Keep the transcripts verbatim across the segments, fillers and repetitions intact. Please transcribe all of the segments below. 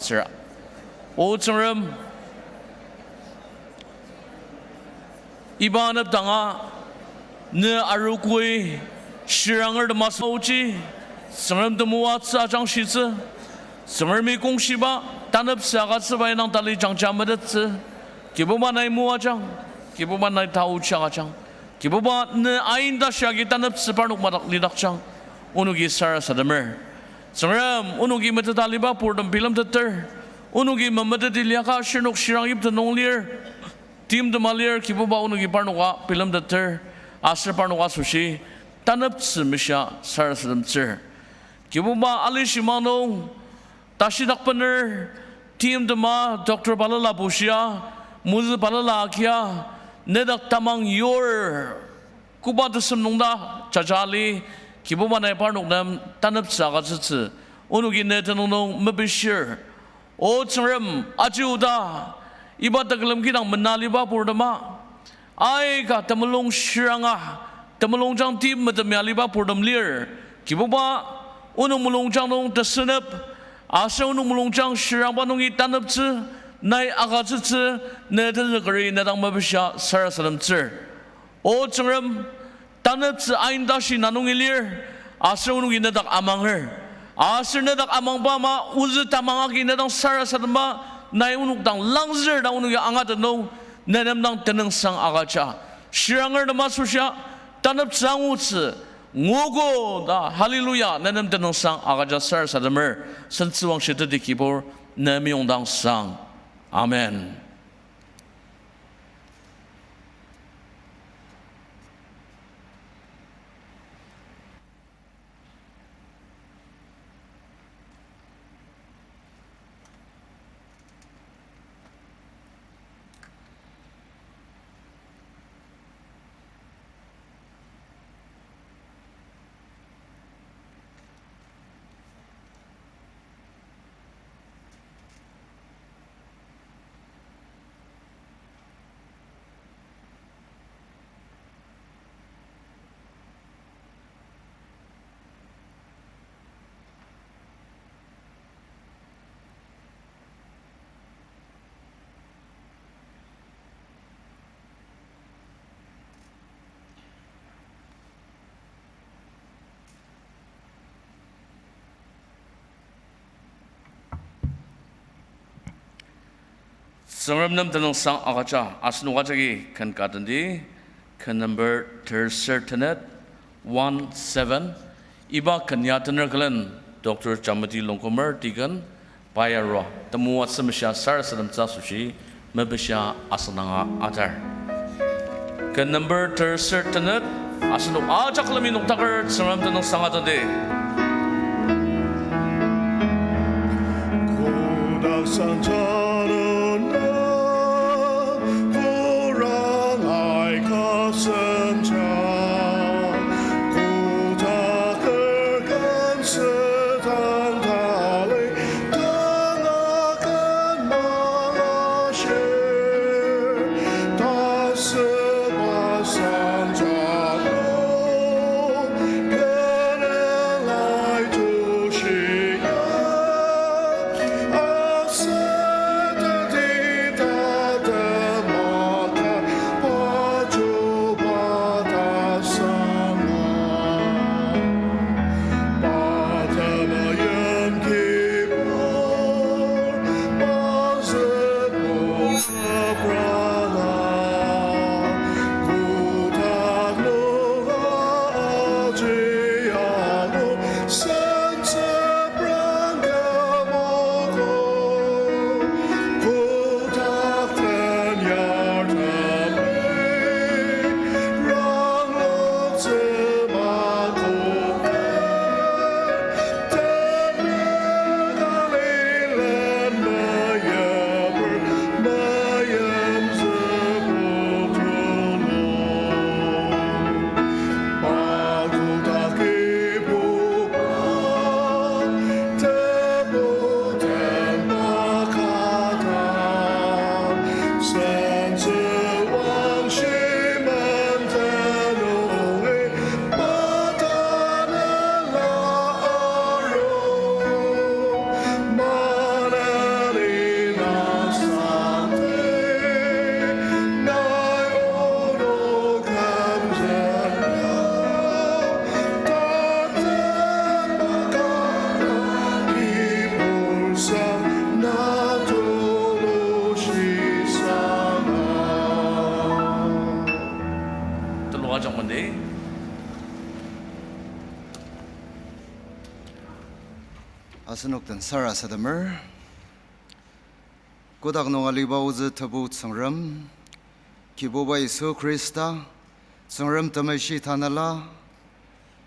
Tsüra. O Tsüngrem, iba anepdanga, ne arogoi shiranger temasü oji, Tsüngrem temoatsü ajangshitsü, Tsüngremi kongshiba, taneptsü agütsüba indang tali jangja metettsü, Kibuba nai moajang, Kibuba nai taochi agüjang, Kibuba ne ain tashi agi taneptsü parnok madak lidakjang, onoki sarasademer. Tsüngrem, onoki meteta aliba purtem bilemteter, onoki memeteti liaka shirnok shirang yipten nung lir, timtema lir, Kibuba onoki parnoka bilemteter, aser parnoka asoshi taneptsü mishia sarasademtsür. Kibuba alishimang nung tashidak bener, timtema doctor balala bushia, mozü balala agia, nedak tamang yur, koba tesem nung ta jaja ali, Kibuba nai parnok nem taneptsü agütsütsü, onoki ne tenüng nung mepishir. O Tsüngrem, aji oda, iba tekülem kidang mena aliba purtema, aika temulung shiranga, temulungjang tip metemya aliba purtem lir, Kibuba, onok mulungjang nung tesünep, aser onok mulungjang shirangba nungi taneptsü, nai agütsütsü, ne tenzükeri ne dang mepishia sarasademtsür. O Tsüngrem, taneptsü ain tashi na nungi lir, aser onoki nedak amanger. Aser nedak amangba ama ozü tamang agi ne dang sarasademba, nai onok dang langzür ta onoki angatet nung, ne nem dang tenüngsang agüja. Shiranger nem asoshia, taneptsü angutsü, nguogo ta, hallelujah, ne nem tenüngsang agüja sarasademer, sentsüwangshi teti Kibur, ne meyongdang sang. Amen. Tsüngrem nem tenüngsang agüja, asenok ajaki ken ka tendi, ken number terser tenet, one seven, iba ken ya tener külen, Doctor Jamati Longkumer, Deacon, pai arua, temoatsü meshia sarasademtsü asoshi, mepishia asüngdanga atar. Ken number terser tenet, asenok ajak külemi noktaker Tsüngrem tenüngsang atende. Kodak sangchadona, kurang aika semcha, kodaker kansetang tali, Asenok den sarasademer. Kotak nung aliba ozü Tebu Tsüngrem, Kibuba Yisu Khrista, Tsüngrem Temeshi Tanela,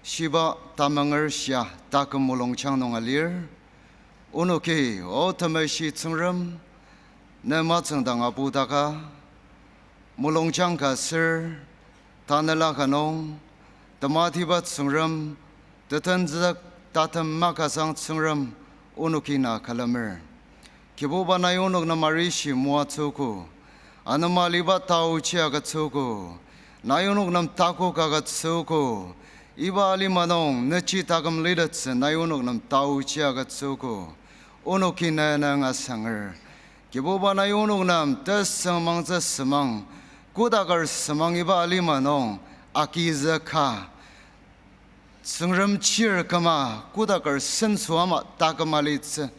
shiba tamanger shia taküm mulungjang nung alir, onoki, O Temeshi Tsüngrem, ne matsüngdang apudaka, mulungjang ka sür, tanela ka nung, tematiba Tsüngrem, tetenzük tatem makasang Tsüngrem, onoki na külemer. Kibuba nai onok nem arishi moatsüogo, anema aliba taochi agütsüogo, nai onok nem takok agütsüogo, iba alima nung nechi taküm litettsü nai onok nem taochi agütsüogo, onoki na nang asanger. Kibuba nai onok nem tesüngmangtsü semang, kodaker semang iba alima nung agizüka Tsüngrem chir küma kodaker senso ama taküm alitsü.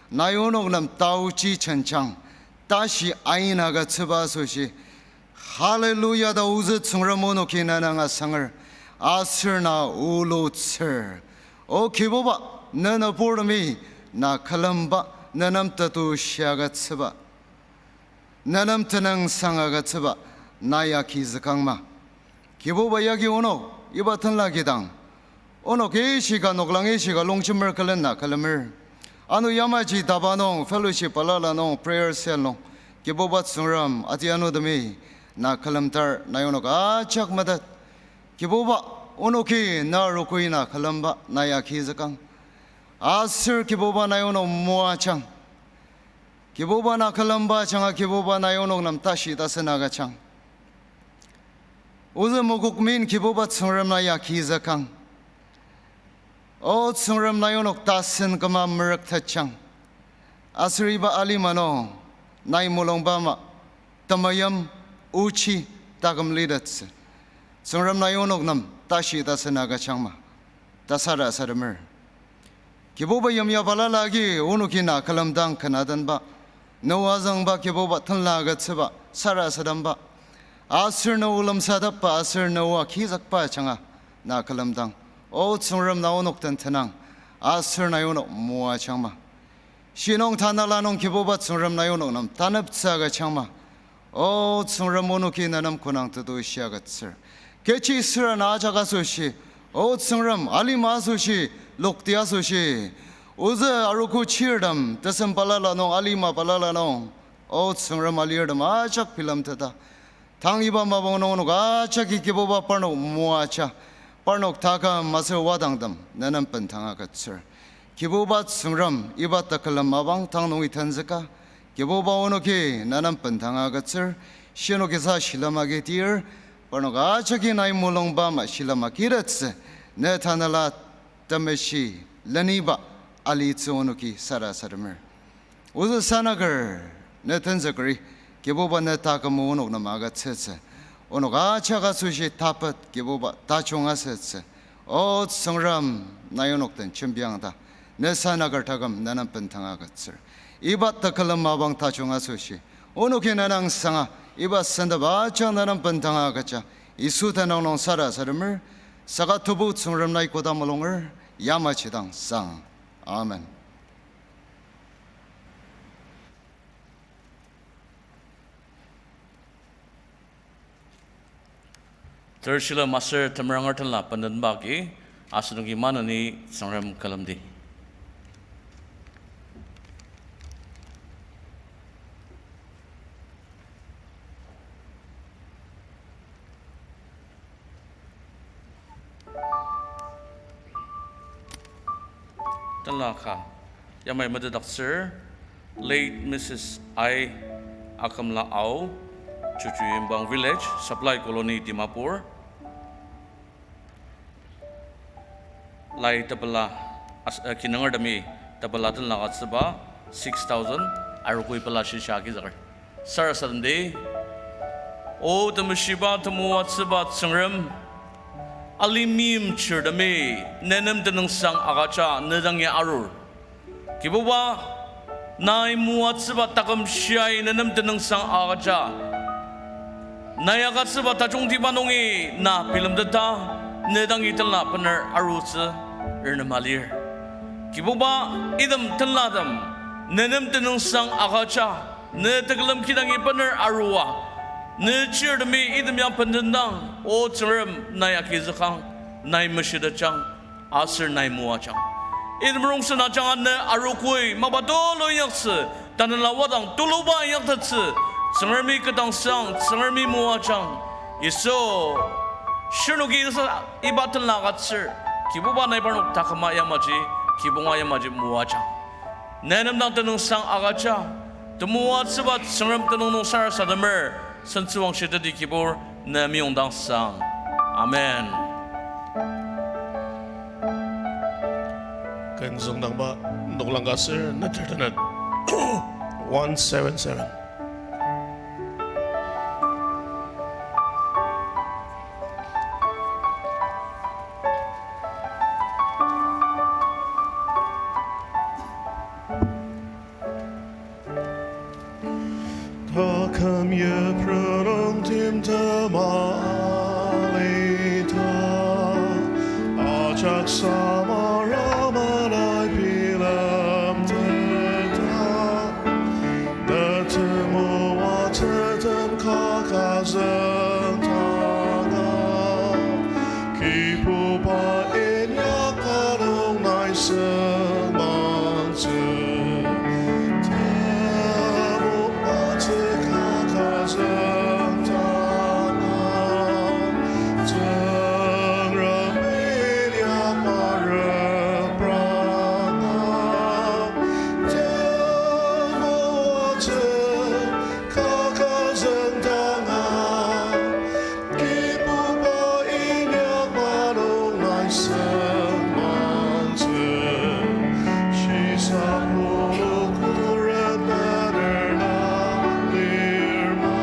Nai onok nem taochi jenjang, tashi aina agütsüba asoshi, Hallelujah ta ozü Tsüngrem onoki na nang asanger, aser na ulutsür. O Kibuba, ne nüburtemi na külemba, ne nem tetushi agütsüba, ne nem tenüngsang agütsüba, nai agizükangma. Kibuba yagi onok, iba tenla kidang, onok ishika noklang ishika longjemer külen na külemer. Ano yamaji taba nung, fellowship balala nung, prayer cell nung, Kibuba Tsüngrem ati anutemi na külemdar nai onok ajak metet. Kibuba, onoki na rokoi na külemba nai agizükang. Aser Kibuba nai onok moajang. Kibuba na külemba ajanga Kibuba nai onok nem tashi tasen agüjang. Ozü mokokmin Kibuba Tsüngrem nai agizükang. O Tsüngrem nai onok tasen küma merüktetjang. Aser iba alima nung nai mulungba ama temeim ochi taküm litettsü Tsüngrem nai onok nem tashi tasen agüjangma ta sarasademer. Kibuba yimya balala agi onoki na külemdang ken adenba, Noa züngba Kibuba tenla agütsüba sarasademba, aser na o lemsatepba aser na o agizükba ajanga na külemdang, O Tsüngrem na onok den tenang, aser nai onok moajangma. Shinung tanela nung Kibuba Tsüngrem nai onok nem taneptsü agüjangma. O Tsüngrem onoki na nem konang tetushi agütsür. Kechi süra na ajak asoshi, O Tsüngrem alima asoshi, lokti asoshi, ozü arogo chirtem tesem balala nung alima balala nung, O Tsüngrem alirtem ajak bilemteta, tang iba mapang nung onok ajaki Kibuba parnok moaja, parnok taküm aser wadangtem na nem bendang agütsür. Kibuba Tsüngrem iba tekülem mapang tang nungi tenzüka, Kibuba onoki na nem bendang agütsür, shinoki sa shilem agi tir, parnok ajaki nai mulungba ama shilem agitettsü, ne tanela temeshi leniba alitsü onoki sarasademer. Ozü sanaker ne tenzükeri, Kibuba ne taküm onok nem agütsütsü, onok ajak asoshi tapet Kibuba tajung asütsü. O Tsüngrem, nai onok den jembiang ta, ne sanaker taküm na nem bendang agütsür. Iba tekülem mapang tajung asoshi onoki na nang sanga, iba sendaba ajak na nem bendang agüja, Yisu tenüng nung sarasademer. Saka Tebu Tsüngrem nai koda mulunger, yamaji dang sang. Amen. Ter shilem aser temeranger tenla bendenba agi, asenoki maneni Tsüngrem külemdi. Tenla ka yamai metetdaktsür, late Missus I Akamla Ao, Chuchu Yimbang Village, Supply Colony, Dimapur. Lai tepela as-, eh, kinungertemi tepela tenla agütsüba six thousand, arogoi pela shisha agizüker. Sarasademdi. O temeshiba temoatsüba Tsüngrem, alima meimchirtemi ne nem tenüngsang agüja ne dangi arur. Kibuba, nai moatsüba taküm shiai ne nem tenüngsang agüja, nai agütsüba tajungtiba nungi na bilemteta, ne dangi tenla bener arutsü, ernem alir. Kibuba, item tenlatem, ne nem tenüngsang agüja, ne tekülem kidangi bener arua, ne chirtemi item ya bendendang, O Tsüngrem, nai agizükang, nai meshitetjang, aser nai moajang. Item rongsen ajanga ne arogoi mapa tulu inyaktsü, tanela wadang tuluba inyaktettsü, Tsüngremi ketdangsang, Tsüngremi moajang. Yisu, shirnoki sa iba tenla agütsür, Kibuba nai parnok taküma yamaji, kibonga yamaji moajang. Ne nem dang tenüngsang agüja, temoatsüba Tsüngrem tenüng nung sarasademer, sentsüwangshi teti Kibur, ne meyongdang sang. Amen. Ken züngdangba noklang ka ser neter tenet one seven seven. Taküm yiprü nung timtem alita, ajak samar amanai bilemteta, ne temoatsütem kaka züngdanga, Kibuba inyakba nung nai sengmangtsü. Temoatsü kaka züngdanga, Tsüngrem inyakba repranga. Temoatsü kaka züngdanga, Kibuba inyakba nung nai sengmangtsü. Shisa pulu khuret bener na lirma,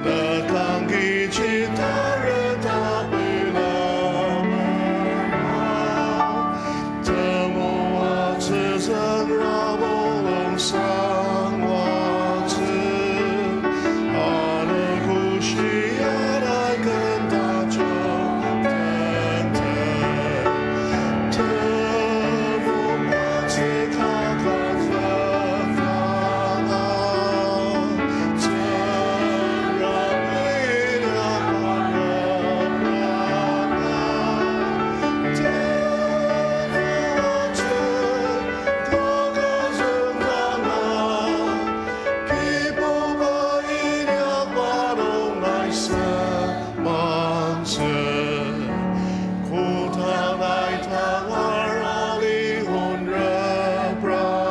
ne kangki chitare ta bilemera. Temoatsü Tsüngrem mulung sangwatsü, ano kushi anai ken tajung tenten. Temoatsü kaka züngdanga, Tsüngrem inyakba repranga. Temoatsü kaka züngdanga, Kibuba inyakba nung nai sengmangtsü. Kodang nai tangar ali on repranger,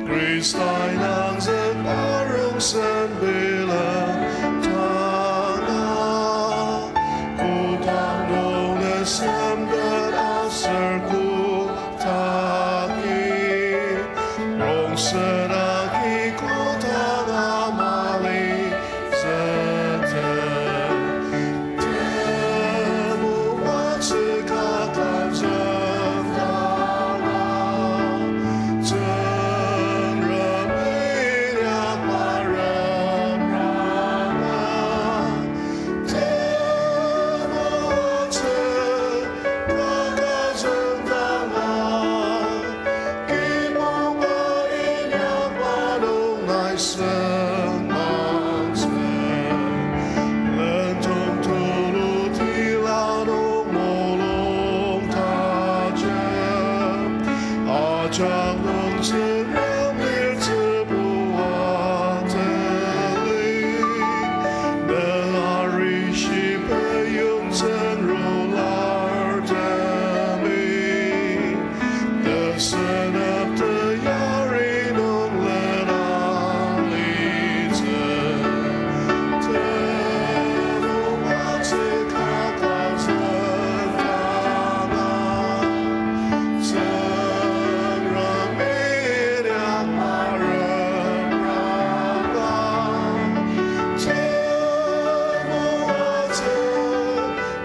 Khristai nangzük arung sen bilemtanga, kodang nung ne semtet aser kotaki, rongsen agi kodang amali züte. Temoatsü kaka züngdanga, Tsüngrem inyakba repranga. Temoatsü kaka züngdanga, Kibuba inyakba nung nai sengmangtsü. Lendong tulu tila nung mulung tajep, ajak nung Tsüngrem litsübu ateli, ne arishi peyong tsüngrular temi. Tesenep teyari nung lena litsü. Temoatsü kaka züngdanga, Tsüngrem inyakba repranga. Temoatsü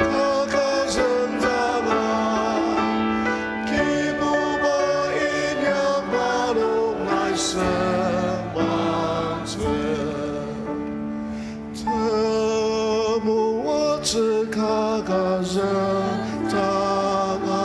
kaka züngdanga, Kibuba inyakba nung nai sengmangtsü. Temoatsü kaka züngdanga,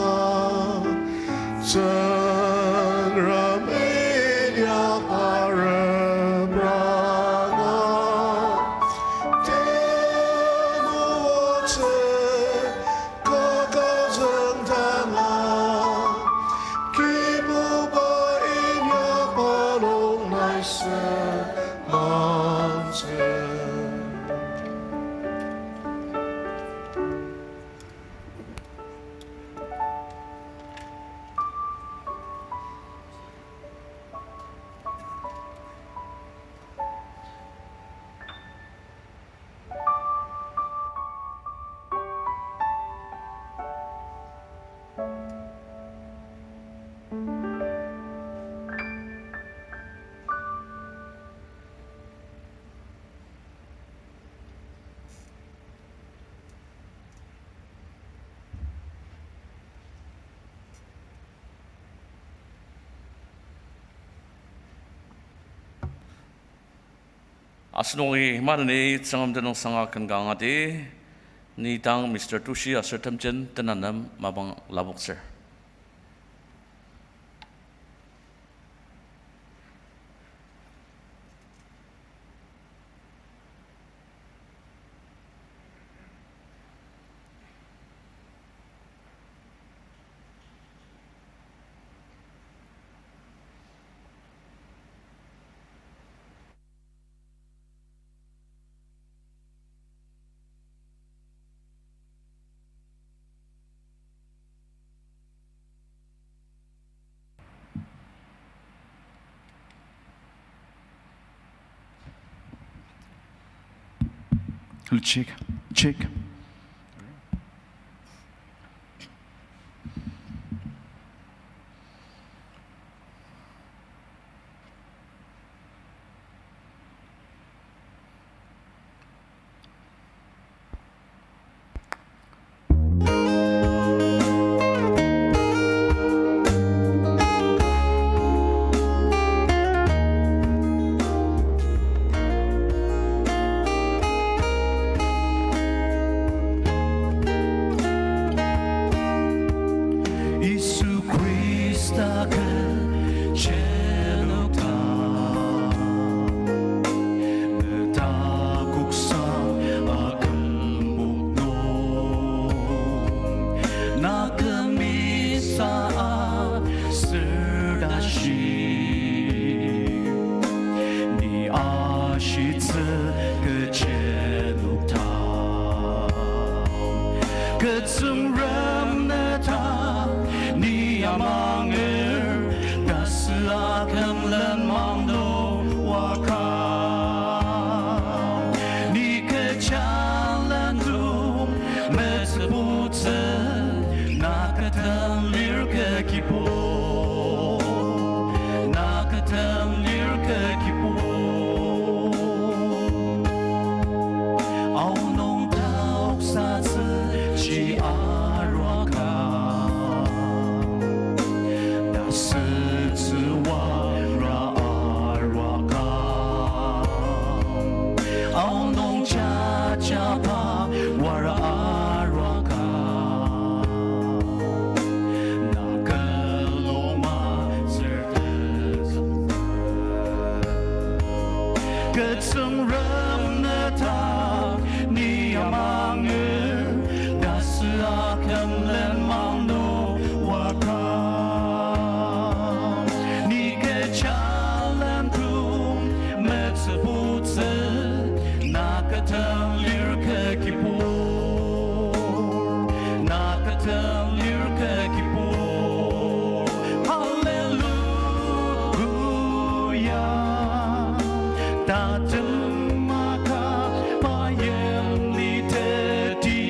Asenoki maneni Tsüngrem tenüngsanga ken ka angati, ni dang Mister Tushi aser Temjen tenanem mapang lapoktsür. Hello, check, check. Yisu Khrista kü jenokta, ne takoksa akümbo nung, na kümisa aser tashi, ni ashitsü kü jenokta. Kü Tsüngrem ne ta ni amanger, tasü akümlen mangdo waka. Ni kecha lendong metsübutsü, na kü den lir kü kibo, na kü den lir kü kibo. Aonung taoksatsü ji aruaka, tasütsü wara aruaka. Aonung jajaba wara aruaka, na küloma sür Kü Tsüngrem ne ta ni amanger, tasü akümlen mangdo waka. Ni kecha lendong metsübutsü, na kü den lir kü kibo, na kü den lir kü kibo. Hallelujah. Tatem maka pa yimli teti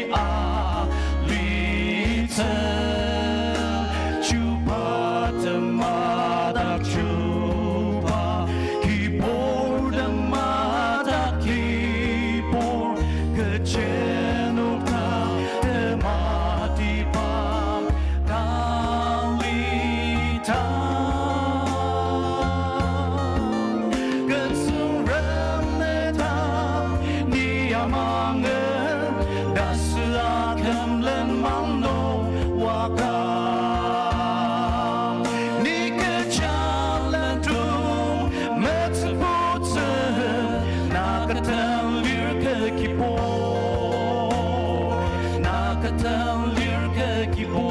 alitsü. Chuba temadak chuba, kibur temadak kibur, kü jenokta tematiba talita. Kü Tsüngrem ne ta ni amanger, tasü akümlen mangdo waka. Ni kecha lendong metsübutsü, na kü den lir kü kibo, na kü den lir kü kibo.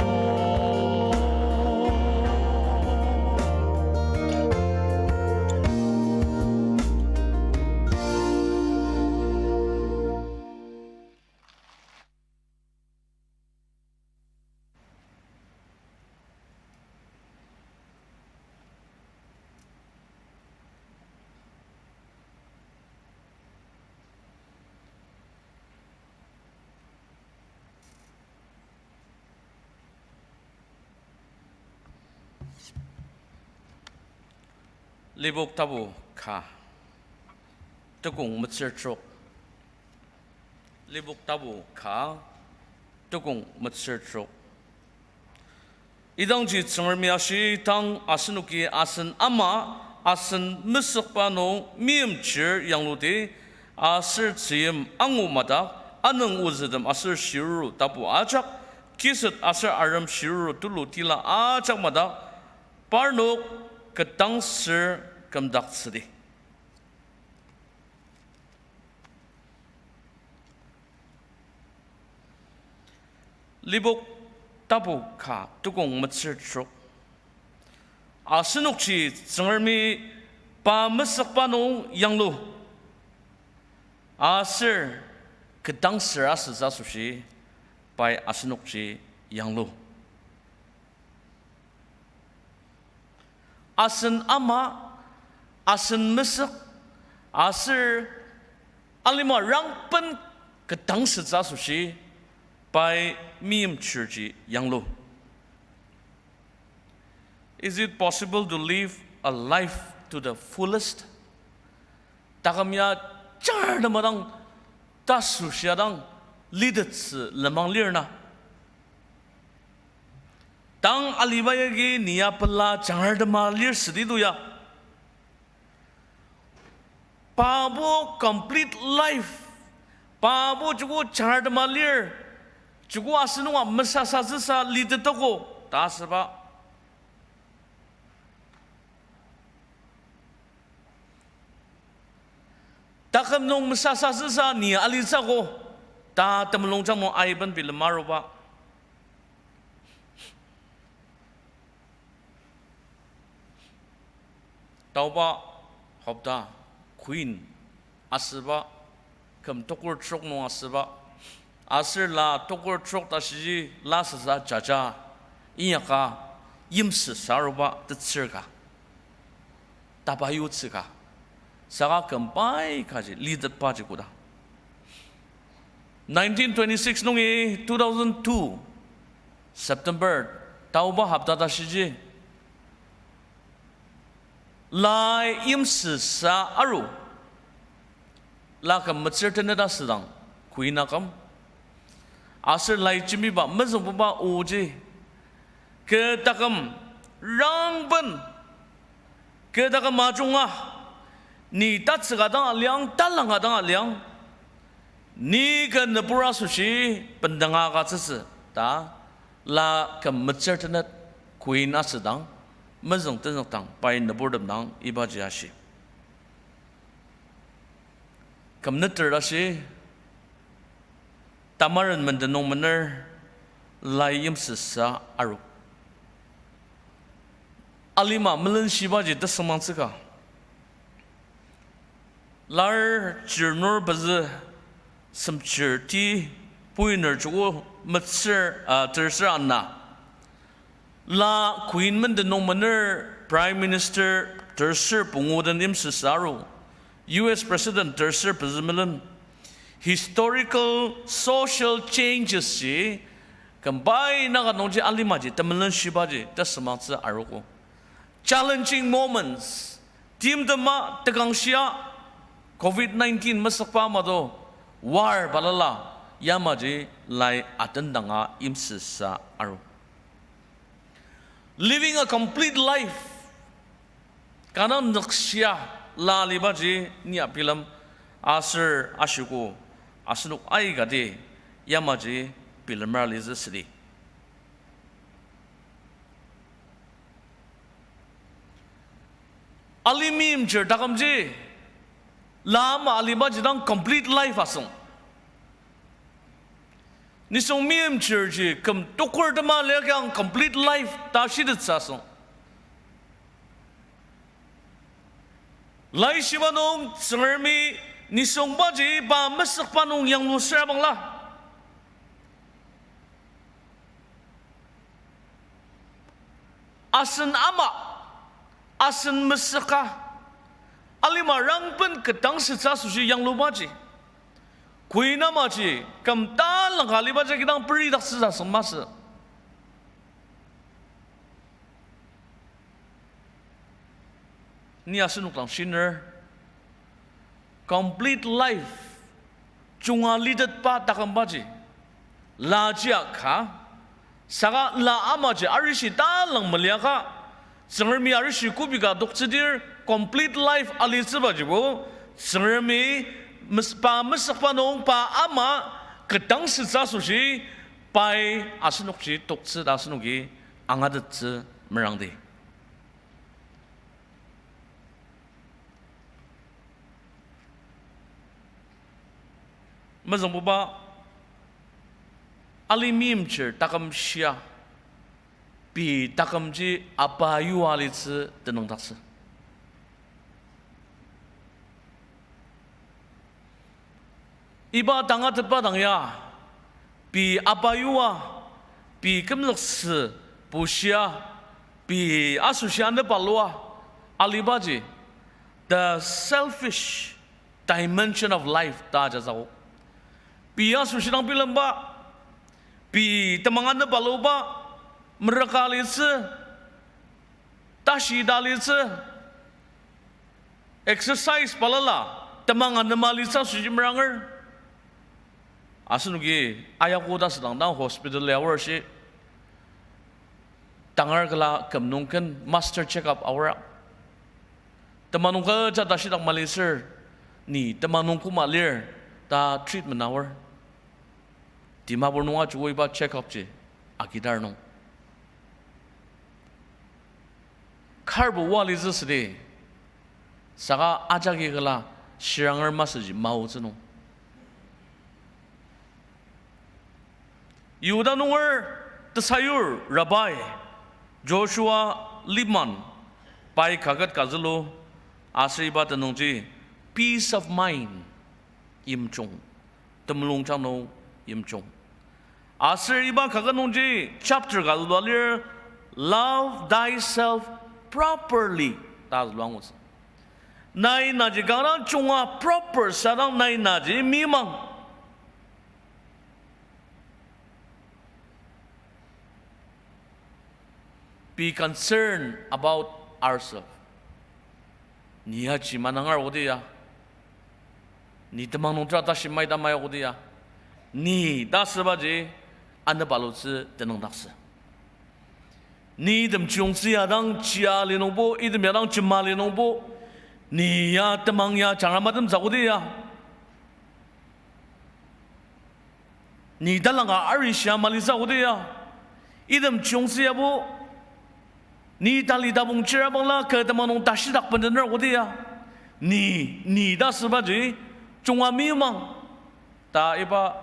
Lipok tapu ka, tekong metsür trok. Lipok tapu ka, tekong metsür trok. Idangji Tsüngremi ashi, tang asenoki asen ama, asen mesükba nung meimchir yangludi, aser tzüyim angu madak, anüng ozütem aser shiruru tapu ajak, kiset aser arem shiruru tulu tila ajak madak, parnok ketdangsür kümdaktsüdi. Lipok tapu ka tukong metsür trok. Asenokji Tsüngremi pa mesükba nung yanglu, aser ketdangsür asütsü asoshi pai asenokji yanglu. Asen ama, asen mesük, aser alima rangben ketdangsütsü asoshi pai meimchirji yanglu. Is it possible to live a life to the fullest? Taküm ya jangartem dang, tasoshia dang litettsü lenmang lir na? Tang aliba yagi ni ya pela jangartema lir südi to ya. Pabo complete life. Pabo joko jangartema lir. Joko asenunga mesasatsüsa litetoko ta asüba. Taküm nung mesasatsüsa ni alitsüko ta temulungjang nung aiben bilema aruba. Taoba hopta Queen asüba, küm tokur trok nung asüba, aser la tokur trok tashiji la sasa jaja inyaka yimsüsa aruba tetsür ka, tapa yutsü ka, saka küm pai kaji litetbaji koda. Nineteen twenty-six nungi two thousand two September taoba hopta tashiji lai yimsüsa aru, la küm metsür tenet asüdang, Queen aküm, aser lai jembiba mezüngbuba oji, kü taküm rangben, kü taküm ajunga, ni tatsüka dang aliang, talanga dang aliang, ni kü nübur asoshi bendanga agütsütsü ta, la küm metsür tenet Queen asüdang, mezüng tenzükdang pai nüburtem dang ibaji ashi. Küm neter ashi, tamaren menden nung mener, lai yimsüsa aru. Alima melenshibaji tesüngmangtsüka. Lar chirnur pezü semchir ti puiner joko metsür, ah, terser ana. La Queen menden nung mener Prime Minister terser pungu den yimsüsa aru, U S President terser pezü melen, historical social changes ji kümbai naka nungji alimaji temelenshibaji tesüngmangtsü arogo. Challenging moments, timtema tekangshia, covid nineteen mesükba mato, war balala, yamaji lai atendanga yimsüsa aru. Living a complete life, kanga nükshia la alibaji ni abilem aser ashiko, asenok aikati yamaji bilemer alitsü südi. Ali meimchir takümji, la ama alibaji dang complete life asüng. Nisung meimchirji küm tokur tema liakyang complete life ta shitettsü asüng. Laishiba nung Tsüngremi nisungbaji pa mesükba nung yanglusüra bangla, asen ama, asen mesüka, alima rangben ketdangsütsü asoshi yanglubaji, Queen amaji küm talangka alibaji kidang peridaktsütsü asüng masü. Ni asenok dang shiner, complete life, junga litetba takümbaji, laji aka, saka la amaji arishi talang meliaka, Tsüngremi arishi kübok adoktsüdir complete life alitsübajibo, Tsüngremi Mes-, pa mesükba nung pa ama ketdangsütsü asoshi pai asenokji toktsü ta asenoki angatettsü merangdi. Mezüngbuba, alima meimchir taküm shia, pei takümji apa yua litsü tenüngdaktsü. Iba tangatetba dang ya, pei apa yua, pei kümzüksü bushia, pei asoshi anepalua, alibaji, the selfish dimension of life ta ajasao. Pei asoshi dang bilemba, pei temang anepaluba, merüka litsü, tashi ta litsü, exercise balala, temang anema litsü asoshi meranger. Asenoki ayako ta südang dang hospital ya aor shi, tangar kala küm nung ken master check up aor. Temang nung kecha tashidak maliser, ni temang nung koma lir ta treatment aor. Dimapur nung ajiogo iba check up ji agidar nung. Karbo oa litsü südi, saka ajaki kala shiranger masüji maotsü nung. Yihuda nunger tesayur Rabbi Joshua Liebman pai kaket ka zülu, aser iba tenüngji peace of mind yimjung, temulungjang nung yimjung. Aser iba kaket nungji chapter ka zülua lir, Love thyself properly ta zülua angutsü. Nai naji kanga junga proper sadang nai naji mimang. Be concerned about ourselves. Ni aji manangar odi ya. Ni temang nung tera tashi mai ta mai odi ya. Ni ta sübaji anepalutsü tenüngdaktsü. Ni item chiyongtsü ya dang chia li nungbo, item ya dang chima li nungbo, ni ya temang ya jangra matemtsü odi ya. Ni talanga arishia malitsü odi ya. Item chiyongtsü yabo, ni tali tapong chirabangla kü temang nung tashidak bendener odi ya. Ni, ni ta sübaji, junga mimang. Ta iba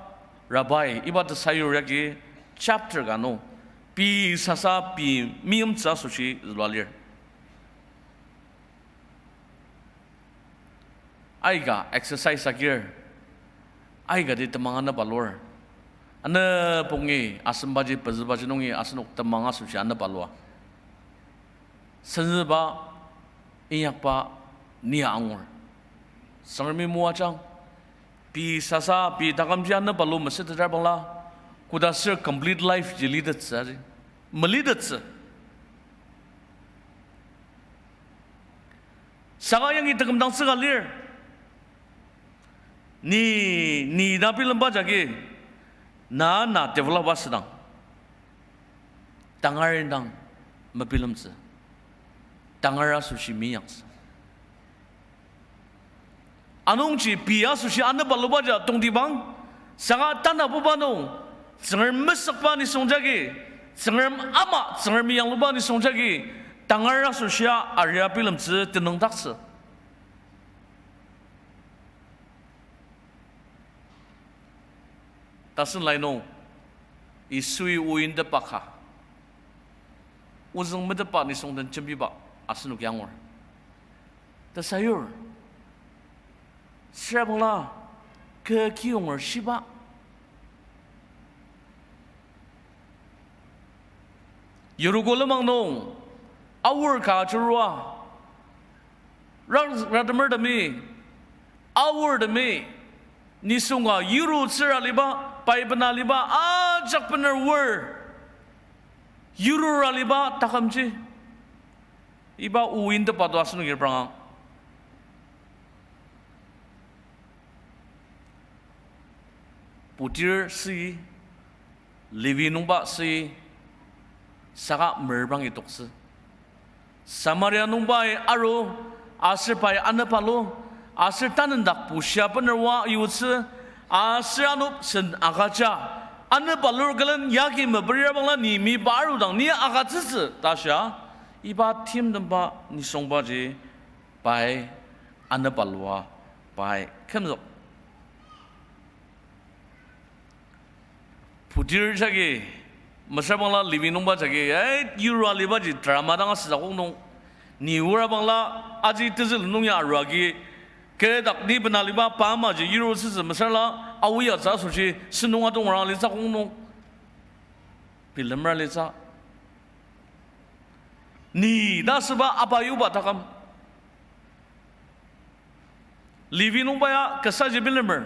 Rabbi, iba tesayur yagi chapter ka nung, pei sasa pei meimtsü asoshi zülua lir. Aika exercise agir, aikati temang anepalur. Ane pungi asembaji pezübaji nungi asenok temang asoshi anepalua. Senzüba, inyakba, nia angur. Tsüngremi moajang, pei sasa, pei takümji anepalu mesüteter bangla, koda ser complete life ji litettsü aji. Melitettsü. Saka yangi tekümdangtsü ka lir. Ni, ni na bilemba jagi, na, na develop asüdang, tangar indang mebilemtsü, tangar asoshi meyangtsü. Anungji pei asoshi anepaluba ja tongtibang, saka tanabuba nung, Tsüngrem mesükba nisung jagi, Tsüngrem ama, Tsüngremi yangluba nisung jagi, tangar asoshia aria bilemtsü tenüngdaktsü. Tasen lai nung, Yisui o intepba ka, ozüng metepba nisung den jembiba asenoki angur. Tesayur, sürabangla, kü kiyonger shiba. Yeriko lenmang nung, aor ka ajurua, ra-, ratemertemi, aortemi, nisunga yurutsüra aliba, pai bena aliba, ajak bener oar, yurura aliba takümji, iba o intepba to asenoki prangang. Putir süi, Levi nungba süi, saka merbangi toktsü. Samaria nungbai aru, aser pai anepalu, Aser tanendak bushia bener oa yutsü, aser ano sen agüja, anepalur külen yagi meperir bangla ni miba arudang ni agütsütsü ta shia, iba timtemba nisungbaji pai anepalua pai kümzük. Putir jagi, mesüra bangla Levi nungba jagi, eh, yirua alibaji drama dang asütsü akok nung. Ni ora bangla, aji tezül nung ya arua agi, kü dak ni bena aliba pa amaji yiru sütsü mesüra la, aoa tsü asoshi, sentong atong rang alitsü akok nung. Bilemra alitsü. Ni ta asüba apa yuba taküm. Levi nungba ya kasaji bilemer.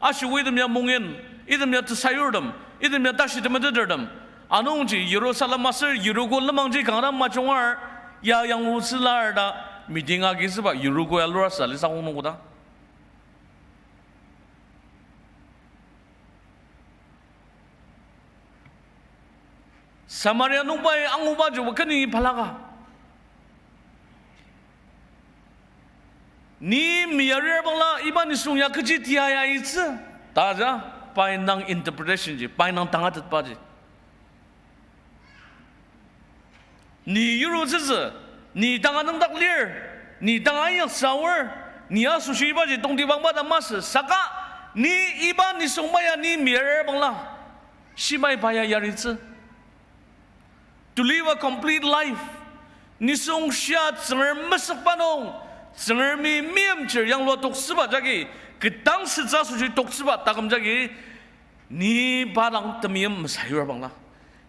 Ashi item ya mungin, item ya tesayurtem, item ya tashi temetetertem. Anungji Jerusalem aser Yeriko lenmangji kanga dang majungar, ya yanglutsülar ta meeting agizüba Yeriko ya lurasa lisa kong nung koda. Samaria nungbai anguba jibo keni palaka. Ni miyarir bangla iba nisung ya kechi tia ya itsü. Ta ja, pai indang interpretation ji, pai indang tangatetba ji. Ni yurutsütsü, ni tanga nüngdak lir, ni tanga inyaktsü aor, ni asoshi ibaji tongtibangba ta masü, saka ni iba nisungba ya ni miyarir bangla, shimai pa ya yaritsü. To live a complete life, nisung shia Tsüngrem mesükba nung, Tsüngremi meimchir yanglua toktsüba jagi, ketdangsütsü asoshi toktsüba taküm jagi, ni pa dang temeim mesayur bangla,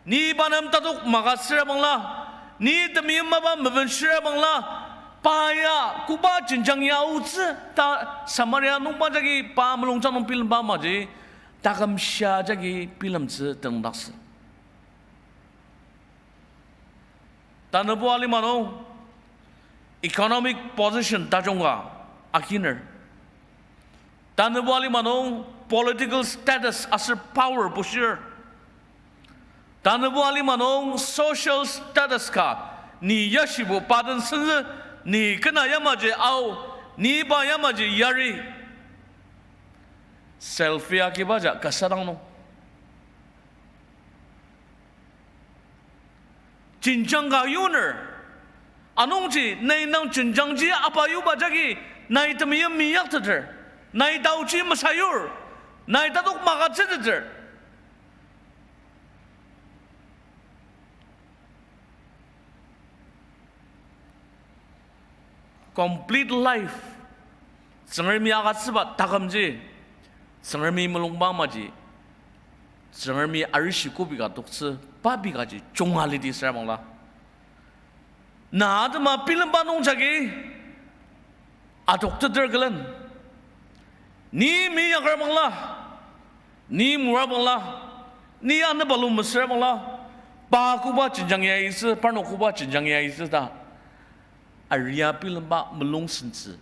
ni pa nem tatok magütsür bangla, ni temeim mapa mebenshir bangla, pa ya koba jenjang ya aotsü ta Samaria nungba jagi pa mulungjang nung bilemba amaji, taküm shia jagi bilemtsü tengdaktsü. Tanübo alima nung economic position tajung ka aginer. Tanübo alima nung political status aser power bushir. Tanübo alima nung social status ka, ni yashibo pa den senzü, ni kena yamaji ao, ni pa yamaji yari. Selfie agiba ja kasa dang nung. Jenjang ka yuner. Anungji nai nang jenjangji apa yuba jagi, nai temeim meyakteter, nai taoji mesayur, nai tatok magütsüteter. Complete life, Tsüngremi agütsüba takümji, Tsüngremi mulungba amaji, Tsüngremi arishi kobi ka toktsü, pa pei kaji junga lidi süra bangla, na atema bilemba nung jagi adokteter külen, ni miyaker bangla, ni mura bangla, ni anepalu mesüra bangla, pa koba jenjang ya itsü, parnok koba jenjang ya itsü ta aria bilemba mulung sentsü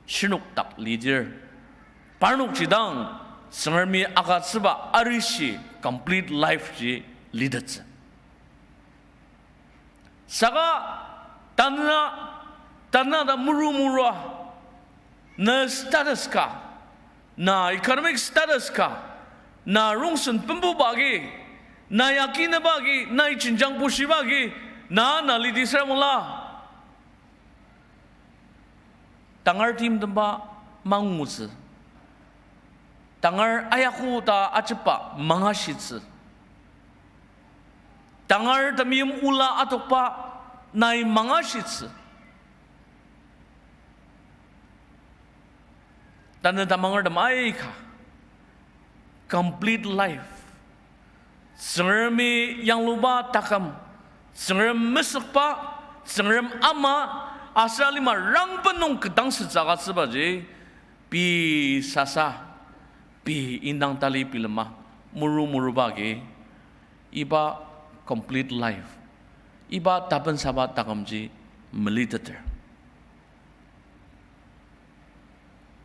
shirnok dak lidir, parnokji dang Tsüngremi agütsüba arishi complete life ji litettsü. Saka tanü, tanü ta muru murua, na status ka, na economic status ka, na rongsen pembuba agi, na yakinaba agi, na jenjang bushiba agi, na na lidi süra bangla, tangar timtemba mangutsü, tangar ayako ta ajepba mangashitsü, tangar temeim ola atokba nai mangashitsü. Tanü tamangertem aika complete life, Tsüngremi yangluba taküm, Tsüngrem mesükba, Tsüngrem ama, aser alima rangben nung ketdangsütsü agütsübaji, pei sasa, pei indang tali bilema, muru muruba agi, iba complete life, iba tapensaba takümji meliteter.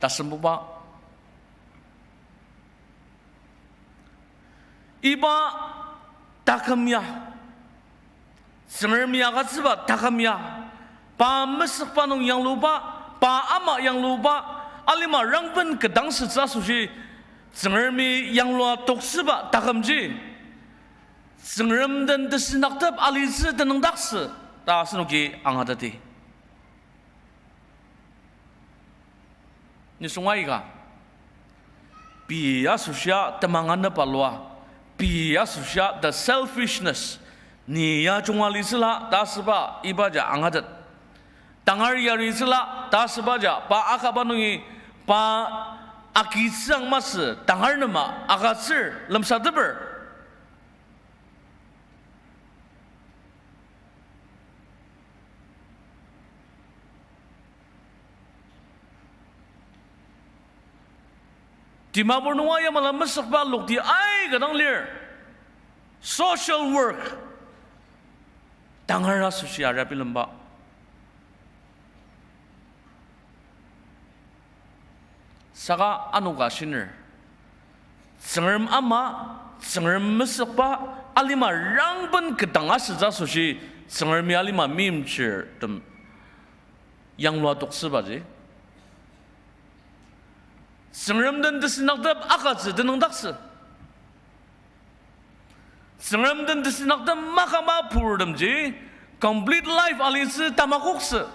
Tasembuba, iba taküm ya, Tsüngremi agütsüba taküm ya, pa mesükba nung yangluba, pa ama yangluba, alima rangben ketdangsütsü asoshi Tsüngremi yanglua toktsüba takümji Tsüngrem den tesünaktep alitsü tenüngdaktsü ta asenoki angateti. Nisung aika, pei asoshia temang anepalua, pei asoshia the selfishness, ni ya junga litsüla ta asüba ibaji angatet. Tangar yaritsüla ta asübaji pa akaba nungi pa agitsüang masü tangar nema agütsür lemsateper. Dimapur nunga yamala mesükba lokti aika dang lir. Social work. Tangar asoshi ara bilemba. Saka ano ka shiner, Tsüngrem ama, Tsüngrem mesükba, alima rangben ketdang asütsü asoshi Tsüngremi alima meimchirtem yanglua toktsübaji Tsüngrem den tesünaktep agütsü tenüngdaktsü. Tsüngrem den tesünaktep makaba purtemji complete life alitsü tamakoktsü.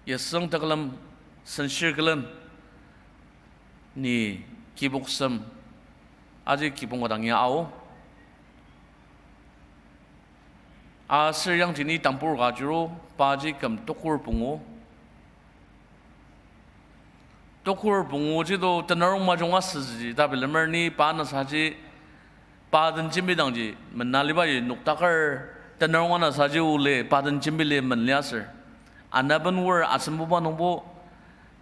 Yasüng tekülem senshir külen ni kibok sem aji kibong ka dang ya ao. Aser yangji ni tambur ka juru, paji küm tokur pungu. Tokur pungu jido tenarong majung asüji ta bilemer ni pa nasaji pa den jembidangji mena libaji noktaker tenarong anasaji ole pa den jembili menliaser. Anaben wor asembuba nungbo,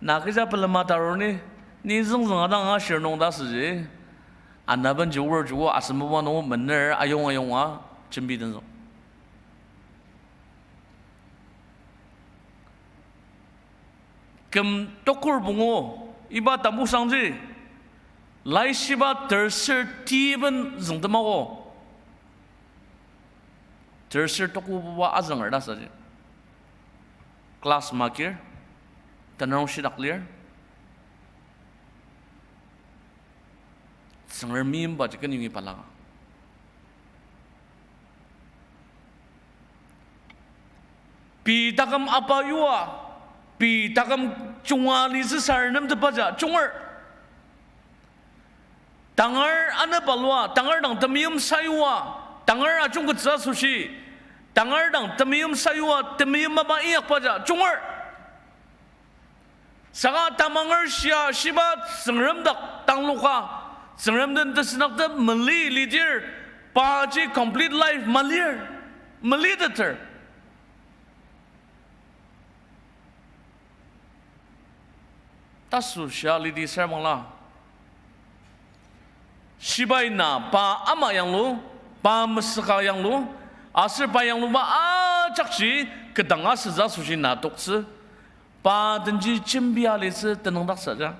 na kecha pelema taroni, ni züngzüng adang ashir nung ta asüji. Anabenji wor joko asembuba nung mener ayong ayonga jembi tenzük. Küm tokur pungu, iba tambusangji, laishiba terser tiben züngtemako. Terser tokububa azünger ta saji. Class makir, tenarong shidak lir. Tsüngrem meimbaji kenyongi balaka. Pei taküm apa yua, pei taküm junga litsü saranemtepaja junger. Tangar anepalua, tangar dang temeim sayua, tangar ajungkettsü asoshi, tangar dang temeim sayua, temeim mapa inyakbaja junger. Saka tamanger shia shiba Tsüngrem dak tangluka, Tsüngrem den tesünaktep mali lidir, paji complete life malir, maliteter. Tasu shia lidi serbangla, shibai na pa ama yanglu, pa mesüka yanglu, aser pa yangluba ajakji ketdang asütsü asoshi na toktsü, pa denji jembia litsü tenüngdaktsü ja.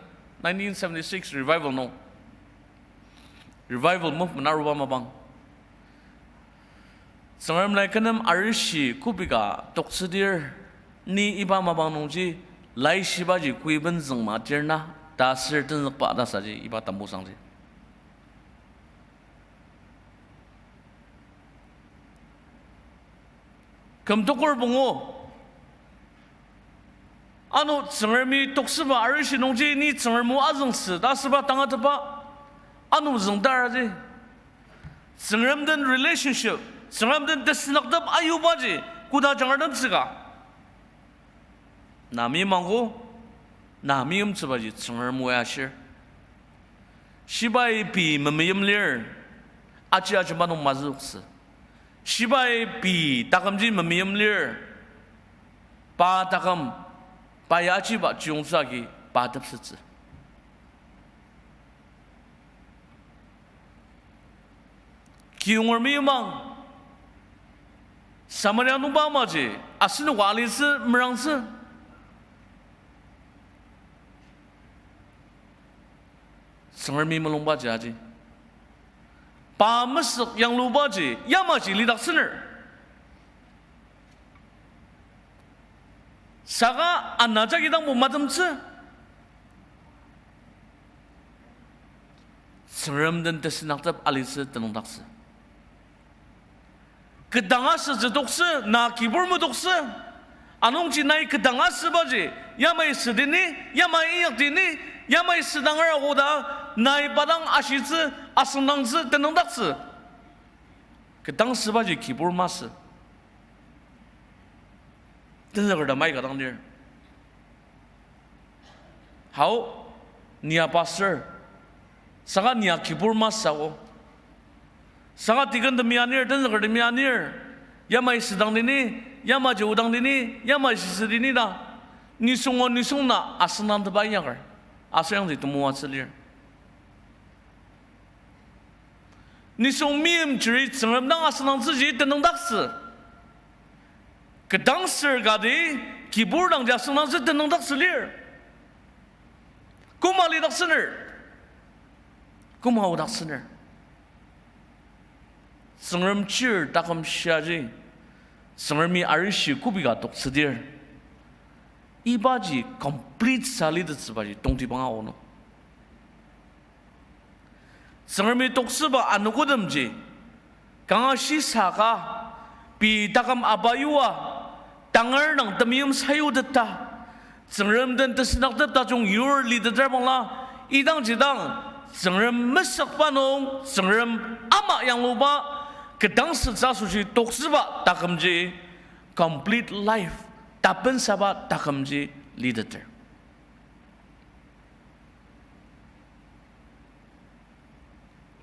Nineteen seventy-six revival nung, revival movement aruba mapang, Tsüngrem lai kü nem arishi kübok ka toktsüdir, ni iba mapang nungji laishibaji koiben züngmatir na ta sür tenzükba ta saji iba tambusangji. Küm tokur pungu, ano Tsüngremi toktsüba arishi nungji ni Tsüngrem o azüngtsü ta asüba tangatetba, ano züngdaraji. Tsüngrem den relationship, Tsüngrem den tesünaktep ayubaji koda jangratemtsüka? Na meimangko, na meimtsübaji Tsüngrem o ashir. Shibai pei memeim lir, aji ajemba nung mazüktsü. Shibai pei takümji memeim lir, pa taküm, pai ajiba chiyongtsü agi pa tepsettsü. Kiyonger meimang, Samaria nungba amaji asenoka alitsü merangtsü. Tsüngremi mulungbaji aji. Pa mesük yanglubaji yamaji lidaktsüner. Saka ana jagi dangbo matemtsü. Tsüngrem den tesendaktep alitsü tenüngdaktsü. Ketdang asütsü toktsü, na kibur metoktsü. Anungji nai ketdang asübaji, yamai südini, yamai inyakdini, yamai südanger akoda, nai pa dang ashitsü, asüngdangtsü, tenüngdaktsü. Ketdang sübaji kibur masü. Tenzüker ta mai ka dang lir. Hao, nia pastor. Saka nia kibur masü o. Saka deacon temi anir, tenzüker temi anir. Yamai südang dini, yamaji odang dini, yamaji südini ta. Nisung o nisung na asüngdangtepa inyaker. Aser yangji temoatsü lir. Nisung meimchiri Tsüngrem dang asüngdangtsüji tenüngdaktsü. Ketdangsür kati kibur dangji asüngdangtsü tenüngdaktsü lir. Koma lidaktsüner. Koma odaktsüner. Tsüngrem chir taküm shiaji, Tsüngremi arishi kübok ka toktsüdir, ibaji complete sa litettsübaji tongtibanga onok. Tsüngremi toktsüba anogotemji, kanga shisaka, pei taküm aba yua, tangar nung temeim sayuteta, Tsüngrem den tesendaktep tajung yur liteter bangla, idangji dang, Tsüngrem mesükba nung, Tsüngrem ama yangluba, ketdangsütsü asoshi toktsüba takümji, complete life, tapensaba takümji liteter.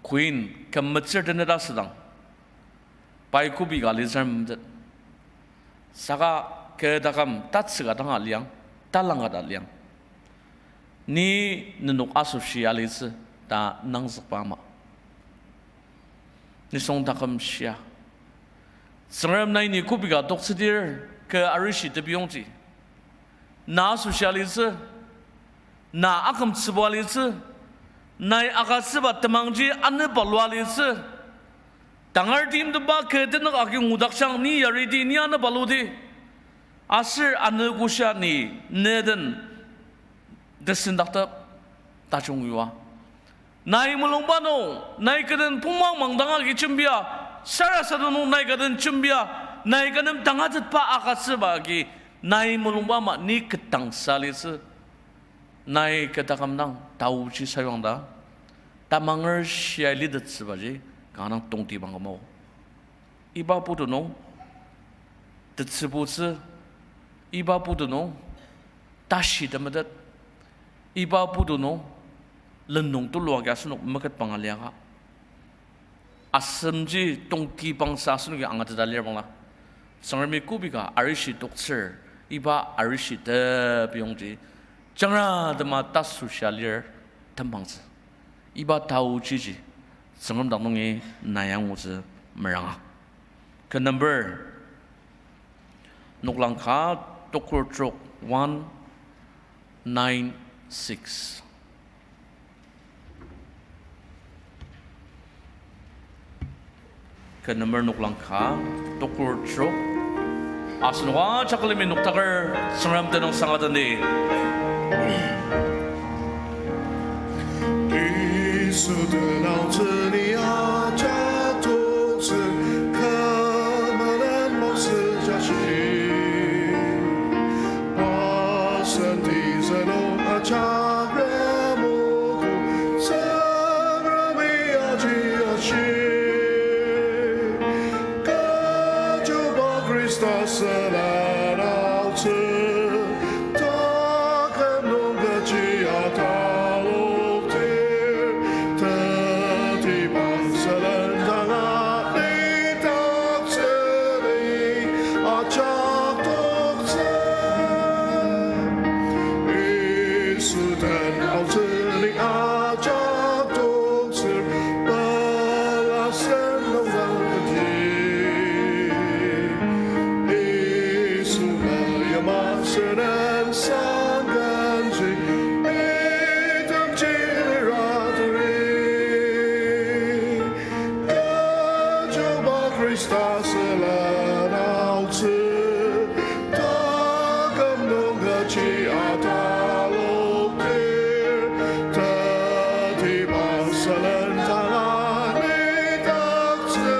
Queen küm metsür teneta südang, pai kübok ka litsür metet. Saka kü taküm tatsüka dang aliang, talangka ta aliang. Ni nenok asoshi alitsü ta nangzükba ama. Nisung taküm shia. Tsüngrem nai ni kübok ka toktsüdir kü arishi tepiyongji. Na asoshi alitsü. Na akümtsüba alitsü. Nai agütsüba temangji anepalua alitsü. Tangar timtemba kü tenük agi ngudakjang ni yariti ni anepaluti. Aser anogoshia ni ne den tesendaktep tajung yua. Nai mulungba nung, nai kü den pungmang mangdang agi jembia, sarasadem nung nai kü den jembia, nai kü nem tangatetba agütsüba agi, nai mulungba ama ni ketdang sa litsü, nai kü taküm dang taoji sayuang ta, tamanger shia litettsübaji kanga dang tongtibang küma o. Iba putu nung tetsübutsü, iba putu nung tashi temetet, iba putu nung len nung tulu agi asenok meketbang aliaka, asemji tongtibangsa asenoki angateta lir bangla, Tsüngremi kübok ka arishi toktsür, iba arishi tepiyongji jangra tema tasoshia lir tembangtsü. Iba taochiji Tsüngrem dak nungi na ya angutsü meranga. Kü number noklang ka tokur trok one nine six. Kü number noklang ka tokur trok. Asenok ajak külemi noktaker Tsüngrem tenüng sangatendi. Yisu tenangtsü ni ajak toktsü, kü melen mosü jashi. Pasen tizeno ajak remogo, Tsüngremi aji ashi. Kechiba Khrista sülen aotsü, taküm nung kechia taloktir, tetibang sülen tanga lidaktsüdi ajak toktsü. Yisu tenangtsü ni ajak toktsür, pelasen nung dangdi. Khrista sülen aotsü, taküm nung kaji atalokdir, tatibang sülen tanga nidaktsüli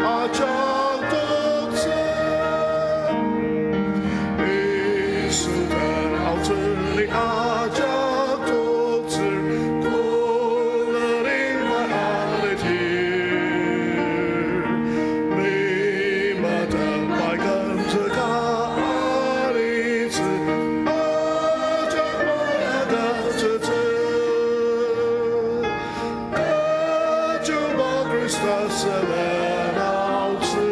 ajak toktsü. Yisu den aotsüli ajak toktsür, kongeri bai alidir. Lima den pai kümzüka alitsü, ajak bai agütsütsü. Kechiba Khrista sülen aotsü,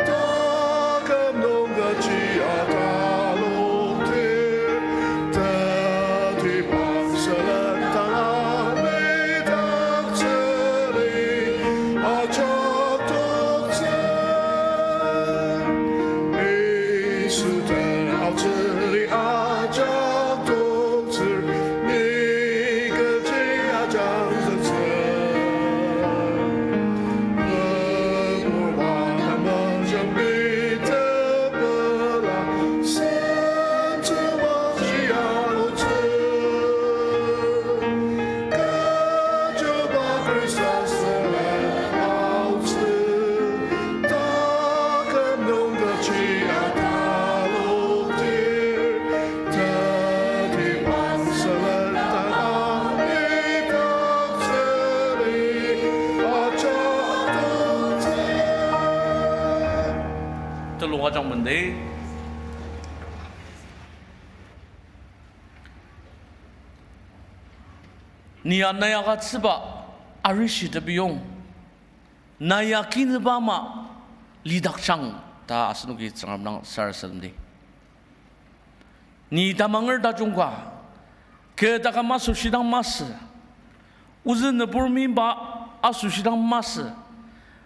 taküm nung kaji atalokdir, tatibang sülen tanga nidaktsüli ajak toktsü. Yisu den aotsüli ajak toktsür, ni kechi ajangzüktsü. Telung ajak mende. Ni ya nai agütsüba arishi tebiyong, nai ya kinüba ama lidakjang ta asenoki Tsüngrem dang sarasademdi. Ni tamanger tajung ka, kü taküm asoshi dang masü, ozü nübur meimba asoshi dang masü,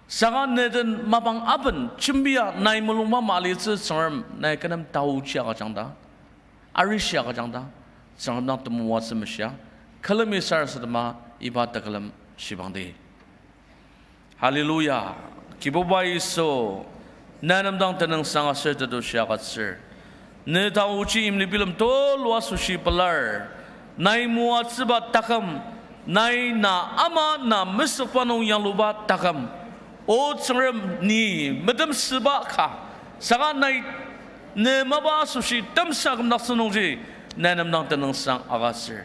saka ne den mapang aben jembia nai mulungba ama alitsü Tsüngrem nai kü nem taochi agüjang ta, arishi agüjang ta, Tsüngrem dang temoatsü meshia, külemi sarasadema iba tekülem shibangdi. Hallelujah. Kibuba Yisu, na nem dang tenüngsang aser tetushi agütsür. Ne taochi imli bilem tulu asoshi pelar, nai moatsüba taküm, nai na ama na mesükba nung yangluba taküm, O Tsüngrem, ni metemsüba ka, saka nai ne mapa asoshi temsa kümdaktsü nungji, na nem dang tenüngsang agütsür.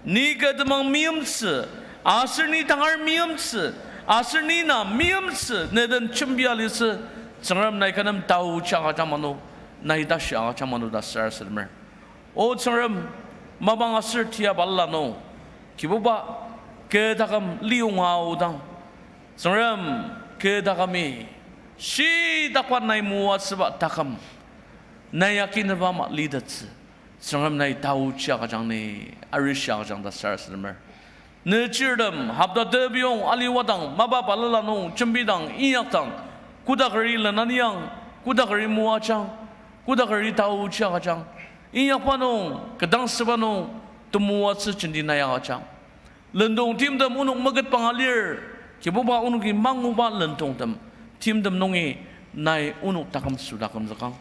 Ni kü temang meimtsü, aser ni tangar meimtsü, aser ni na meimtsü, ne den jembia litsü, Tsüngrem nai kü nem taochi agüjang mano, nai tashi agüjang mano ta sarasademer. O Tsüngrem, mapang aser tia balala nung, Kibuba, kü taküm liyonga aodang, Tsüngrem, kü takümi, shitakba nai moatsüba taküm, nai ya kinüba ama litettsü, Tsüngrem nai taochi agüjang ni, arishi agüjang ta sarasademer. Ne chirtem hopta tebiyong aliwadang mapa balala nung jembidang inyakdang, kotakeri lenaniang, kotakeri moajang, kotakeri taochi agüjang, inyakba nung, kü dang süba nung, temoatsü jenti nai agüjang. Lendong timtem onok meketpang alir, Kibuba onoki manguba lendongtem, timtem nungi nai onok taküm süda kümzükang.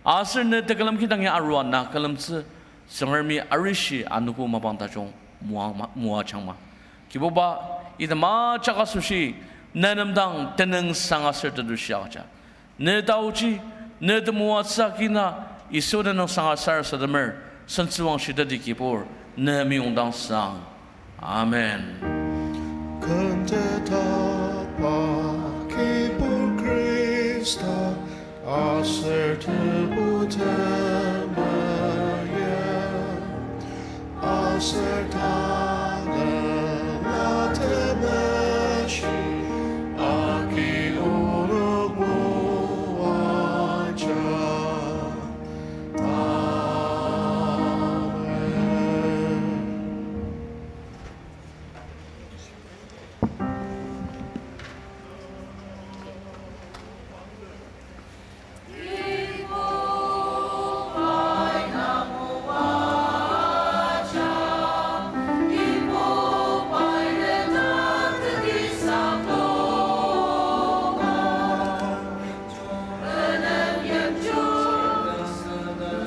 Aser ne tekülem kidang ya arua na külemtsü, Tsüngremi arishi anogo mapang tajung moa-, moajangma. Kibuba, item ajak asoshi, na nem dang tenüngsang aser tetushi agüja. Ne taochi, ne temoatsü akina, Yisu tenüngsang aser sarasademer, sentsüwangshi teti Kibur, ne meyongdang sang. Amen. Kentetaba Kibur Khrista, aser Tebu temeim, aser ta